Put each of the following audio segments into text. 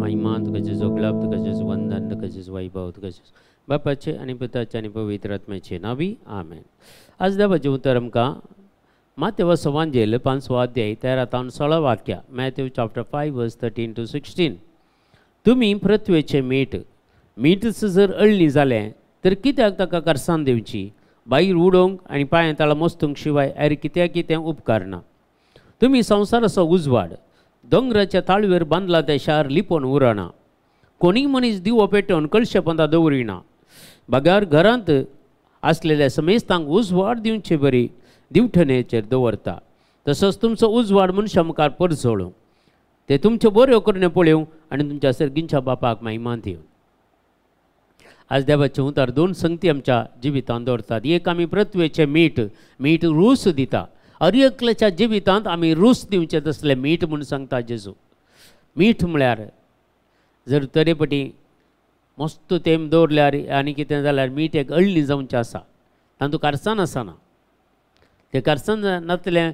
महिमा, तुका जेजू गुलाब, तुका जेजू वंदन, तुका जेजू वैभव, तुका जेजू बापाचे आनी पुताचे आनी पवित्र आत्म्याचे नांवी आमेन. आज देवाचें उतर आमकां मातेव वांजेल 5वो अध्याय 13 तावन 16 वाक्या, Matthew chapter 5 verse 13 to 16. तुमी पृथ्वेचें मीठ, मीठच जर अळणी जालें तर कित्याक ताका करसान दिवची? भायर उडोवंक आनी पांयां तळा मस्तूंक शिवाय हेर कित्याक तें उपकारना. तुमी संवसाराचो उजवाड, दोंगराच्या ताळवेर बांदला तें शार लिपोवन उरना. कोणीय मनीस दिवो पेटोवन कळशे पोंदा दवरिना, बगार घरांत आसलेल्या समेस्तांक उजवाड दिवचे बरी दिवठणेचेर दवरता. तसोच तुमचो उजवाड मनशां मुखार परजळूं, ते तुमच्यो बऱ्यो करण्यो पळोवं आनी तुमच्या सर्गींच्या बापाक महिमा दिवं. आज देवाचें उतर दोन संगती आमच्या जिवितांत दवरतात. एक, आमी पृथ्वेचें मीठ, मीठ रूस दिता. हर एकल्याच्या जिवितांत आमी रूस दिवचें तसलें मीठ म्हूण सांगता जेजू. मीठ म्हळ्यार जर तरेपटी मस्त तेम दवरल्यार आनी कितें जाल्यार मीठ एक अळणी जावचें आसा, तातूंत कारसाण आसना. तें कारसाण नासलें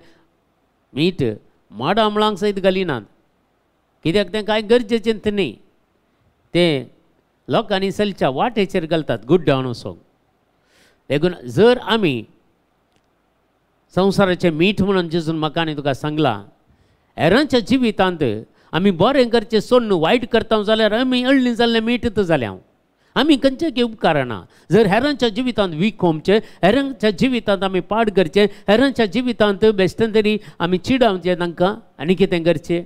मीठ माडां मुळांक सयत घालिनात, कित्याक तें कांय गरजेचें न्ही. तें लोकांनी चलच्या वाटेचेर घालतात गुड्डावन वचोंक. देखून जर आमी संवसाराचें मीठ म्हणून जेजून म्हाका आनी तुका सांगलां, हेरांच्या जिवितांत आमी बरें करचें सोडून वायट करता जाल्यार आमी अळणी जाल्लें मीठ जालें, आमी खंयचें उपकारना. जर हेरांच्या जिवितांत वीक होमचें, हेरांच्या जिवितांत आमी पाड करचें, हेरांच्या जिवितांत बेश्टें तरी आमी चिडावचें तांकां आनी कितें करचें,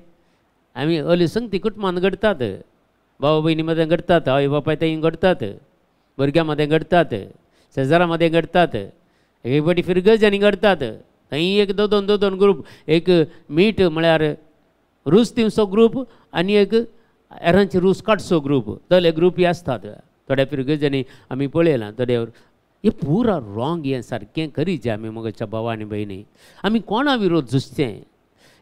आमी अली संगती कुटुंबांत घडटात, भाव भयणी मदें घडटात, आवय बापाय थंय घडटात, भुरग्यां मदें घडटात, शेजारा मदें घडटात, एक फावटी फिरगजांनी घडटात. थंय एक दोन दोन दोन ग्रूप, एक मीठ म्हळ्यार रूस दिवचो ग्रूप आनी एक हेरांचे रूस काडचो ग्रूप, तले ग्रुपय आसतात. थोड्या फिरगजांनी आमी पळयलां थोड्या. हें पुरा रॉंग, हें सारकें करीचें आमी मोगाच्या भावा आनी भयणी. आमी कोणा विरोध झुजचें?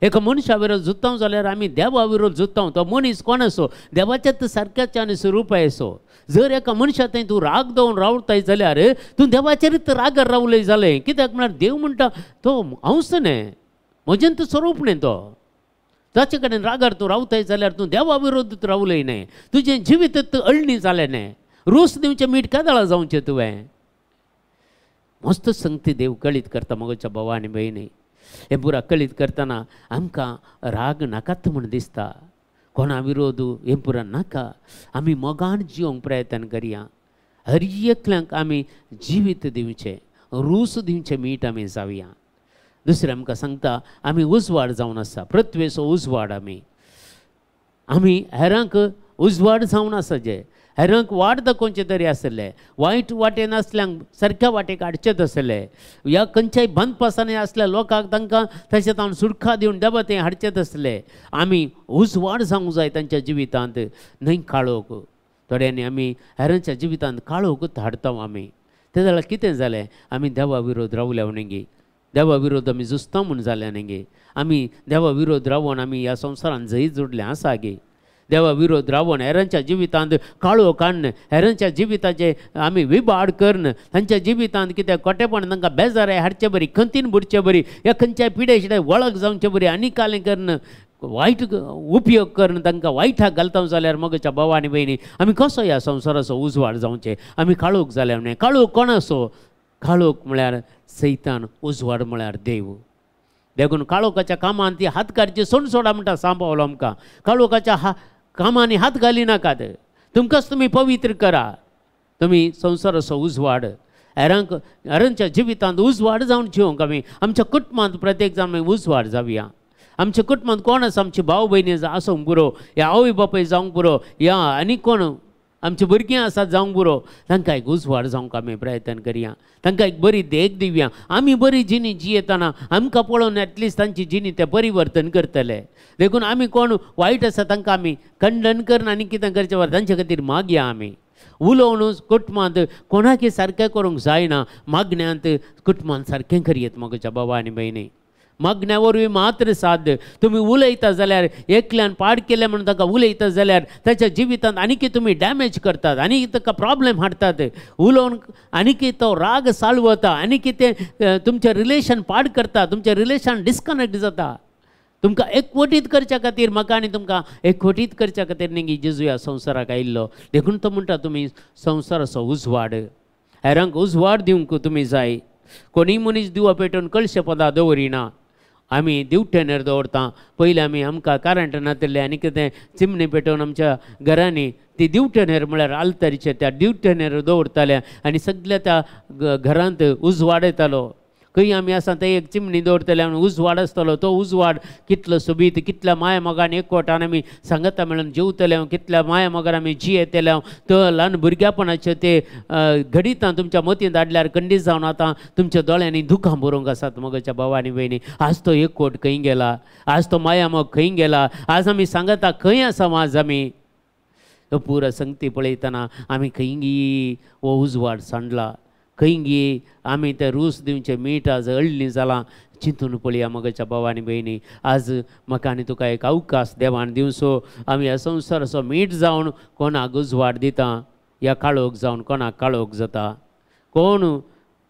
एका मनशा विरोध झुजता जाल्यार आमी देवा विरोध झुजता. तो मनीस कोण आसो? देवाच्याच सारक्याच आनी स्वरुपाय आसो. जर एका मनशा थंय तूं राग दवरून रावताय जाल्यार तूं देवाचेरच रागार रावलय जालें. कित्याक म्हळ्यार देव म्हणटा तो हांवच न्हय, म्हजेन तो स्वरूप न्हय तो. ताचे कडेन रागार तूं रावताय जाल्यार तूं देवा विरोध रावलय न्हय, तुजें जिवीत अळणी जालें न्हय. रूस दिवचें मीठ केदळा जावचें तुवें? मस्त संगती देव कळीत करता मोगाच्या भावा आनी भयणी. हें पुरा कळीत करतना आमकां राग नाकात म्हूण दिसता, कोणा विरोध हें पुरा नाका. आमी मोगान जिवंक प्रयत्न करया. हर एकल्यांक आमी जिवीत दिवचें, रूस दिवचें मीठ आमी जावया. दुसरें आमकां सांगता आमी उजवाड जावन आसा, पृथ्वेचो उजवाड. आमी आमी हेरांक उजवाड जावन आसा, जे हेरांक वाट दाखोवचें तरी आसलें, वायट वाटेन आसल्यांक सारक्या वाटेक हाडचें आसलें, ह्या खंयच्याय बंदपासांनी आसल्या लोकांक तांकां तशें तावन सुटका दिवन देवा तें हाडचें आसलें. आमी उजवाड जावंक जाय तांच्या जिवितांत, न्हय काळोख. थोड्यांनी आमी हेरांच्या जिवितांत काळोखूच हाडटा आमी. तें जाल्यार कितें जालें? आमी देवा विरोध रावल्या न्ही, देवा विरोध आमी झुजता म्हूण जालें न्ही. आमी देवा विरोध रावन आमी ह्या संवसारान जैत जोडलें आसा गे. देवा विरोध रावन हेरांच्या जिवितांत काळोख काडून, हेरांच्या जिविताचे आमी विबाड करून, तांच्या जिवितांत कितें कोटेपण तांकां बेजाराय हाडचे बरी, खंतीन बुडचे बरी, ह्या खंयच्याय पिडे शिडे वळख जावचे बरी आनी कालें करून वायट उपयोग करून तांकां वायटाक घालता जाल्यार मोगाच्या भावा आनी भयणी आमी कसो ह्या संवसाराचो उजवाड जावचें? आमी काळोख जाल्या न्हय. काळोख कोणाचो? काळोख म्हळ्यार सैतान, उजवाड म्हळ्यार देव. देखून काळोखाच्या कामान ती हात काडची सोड सोडा म्हणटा सांबावलो आमकां. काळोखाच्या कामांनी हात घाली नाकात, तुमकांच तुमी पवित्र करा. तुमी संवसाराचो उजवाड, हेरांक हेरांच्या जिवितांत उजवाड जावन जिवंक आमी आमच्या कुटुंबांत प्रत्येक जाण उजवाड जावया. आमच्या कुटुंबांत कोण आसा? आमची भाव भयणी आसूंक पुरो, ह्या आवय बापूय जावंक पुरो, ह्या आनी कोण आमची भुरगीं आसात जावंक पुरो. तांकां एक उजवाड जावंक आमी प्रयत्न करया, तांकां एक बरी देख दिवया. आमी बरी जिणी जियेतना आमकां पळोवन एटलिस्ट तांची जिणी ते परिवर्तन करतले. देखून आमी कोण वायट आसा तांकां आमी खंडन करून आनी कितें करचें बरें तांचे खातीर मागया. आमी उलोवन कुटुंबांत कोणाकय सारकें करूंक जायना, मागण्यांत कुटुंबांत सारकें करयेत मोगाच्या बाबा आनी भयणी. मागण्या वरवीं मात्र साध्य. तुमी उलयता जाल्यार एकल्यान पाड केलें म्हणून ताका उलयता जाल्यार ताच्या जिवितांत आनीकय तुमी डॅमेज करतात, आनी ताका प्रॉब्लेम हाडटात. उलोवन आनीकय तो राग साळवता, आनीकय तें तुमचें रिलेशन पाड करता, तुमचें रिलेशन डिस्कनेक्ट जाता. तुमकां एकवटीत करच्या खातीर, म्हाका आनी तुमकां एकवटीत करच्या खातीर निगी जेजू ह्या संवसाराक आयिल्लो. देखून तो म्हणटा तुमी संवसाराचो उजवाड, हेरांक उजवाड दिवंक तुमी जाय. कोणीय मनीस दिवो पेटोवन कळशे पदां दवरिना, आमी दिवटेनेर दवरता. पयलीं आमी आमकां करंट नातिल्लें आनी कितें चिमणी पेटोवन आमच्या घरांनी ती दिवटेनेर म्हळ्यार आल्तरीचे त्या दिवटेनेर दवरताले आनी सगल्या त्या घरांत उजवाड येतालो. खंय आमी आसा थंय एक चिमणी दवरतले आनी उजवाड आसतलो. तो उजवाड कितलो सोबीत, कितल्या माया मोगान एकवटान आमी सांगता मेळून जेवतले, कितल्या माया मोगान आमी जियेतले. तो ल्हान भुरग्यापणाचे ते घडितां तुमच्या मतींत हाडल्यार खंडीत जावन आतां तुमच्या दोळ्यांनी दुखां बरोवंक आसात. मगच्या भाव आनी भयणी, आज तो एकवट खंय गेला, आज तो माया मोग खंय गेला, आज आमी सांगता खंय आसा आज आमी पुरा संगती पळयतना आमी खंयगी हो उजवाड सांडला, खंयगी आमी ते रूस दिवचें मीठ आज अळणी जालां. चिंतून पळया मगच्या भाव आनी भयणी, आज म्हाका आनी तुका एक अवकाश देवान दिवचो, आमी ह्या संवसाराचो मीठ जावन कोणाक उजवाड दिता, ह्या काळोख जावन कोणाक काळोख जाता. कोण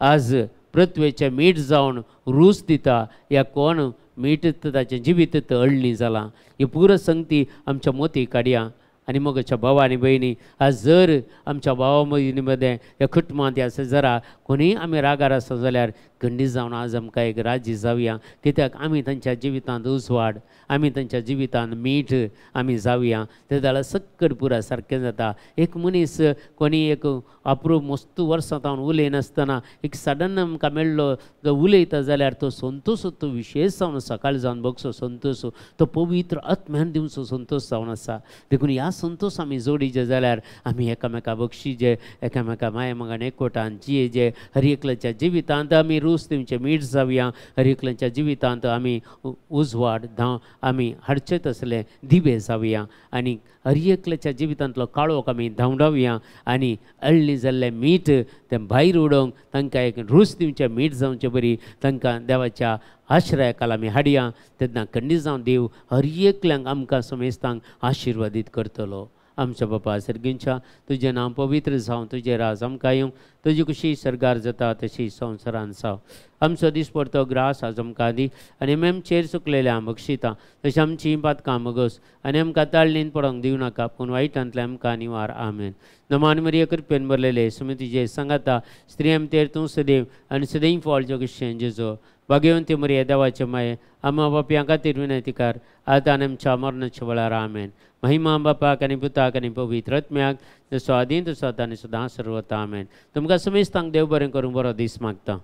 आज पृथ्वेचें मीठ जावन रूस दिता, ह्या कोण मीठ ताचें जिवीत अळणी जालां. ही पुरो संगती आमच्या मोती काडया. आनी मगच्या भाव आनी भयणी, आज जर आमच्या भावा भयणी मदें ह्या कुटुंबांत ह्या शेजरा कोणीय आमी रागार आसा जाल्यार खंडीत जावन आज आमकां एक राजी जावया, कित्याक आमी तांच्या जिवितांत उजवाड, आमी तांच्या जिवितांत मीठ आमी जावया. ते जाल्यार सक्कड पुरा सारकें जाता. एक मनीस कोणी एक अप्रूप मस्त वर्सां तावन उलयनासतना एक सडन आमकां मेळ्ळो जो उलयता जाल्यार तो संतोश, तो विशेश जावन सकाळ जावन बगचो संतोश, तो पवित्र आत्म्यान दिवचो संतोश जावन आसा. देखून ह्या संतोश आमी जोडीचे जाल्यार आमी एकामेका बक्षीचे, एकामेका माया मोगान एकवटान जियेचे. हर एकल्याच्या जिवितांत आमी रूस दिवचें मीठ जावया, हर एकल्याच्या जिवितांत आमी उजवाड धांव आमी हाडचे तसले दिवे जावया आनी हर एकल्याच्या जिवितांतलो काळोख आमी धांवडावया आनी अळणी जाल्लें मीठ तें भायर उडोवंक तांकां एक रूस दिवचें मीठ जावचें बरी तांकां देवाच्या आश्रयाकाल आमी हाडया. तेन्ना खंडीत जावन देव हर एकल्यांक आमकां समेस्तांक आशिर्वादीत करतलो. आमच्या बापा सर्गींच्या, तुजें नांव पवित्र जावं, तुजें राज आमकां येवं, तुजी खुशी सर्गार जाता तशी संवसारान जावं. आमचो दिसपडतो ग्रास आज आमकां दी आनी आमी आमचेर चुकलेल्या बक्षिता तशें आमची पातकां मगस आनी आमकां ताळणीन पडोंक दिवं नाका, पूण वायटांतलें आमकां निवार. आमेन. नमान मरिया, कृपेन भरलेले, सुमी तुजे सांगाता, स्त्रियां भितर तूं सदैव आनी सदैव फळ जगशें जेजो. भाग्यवंती मरिया, देवाचे माये, आमा बापयां खातीर विनंती कर, आतां आनी आमच्या मरणाच्या वेळार. आमेन. महिमा बापाक आनी पुताक आनी पवित्र आत्म्याक, जसो आदीं तसो आतां आनी सदां सर्वता. आमेन. तुमकां समेस्तांक देव बरें करूं, बरो दीस मागता.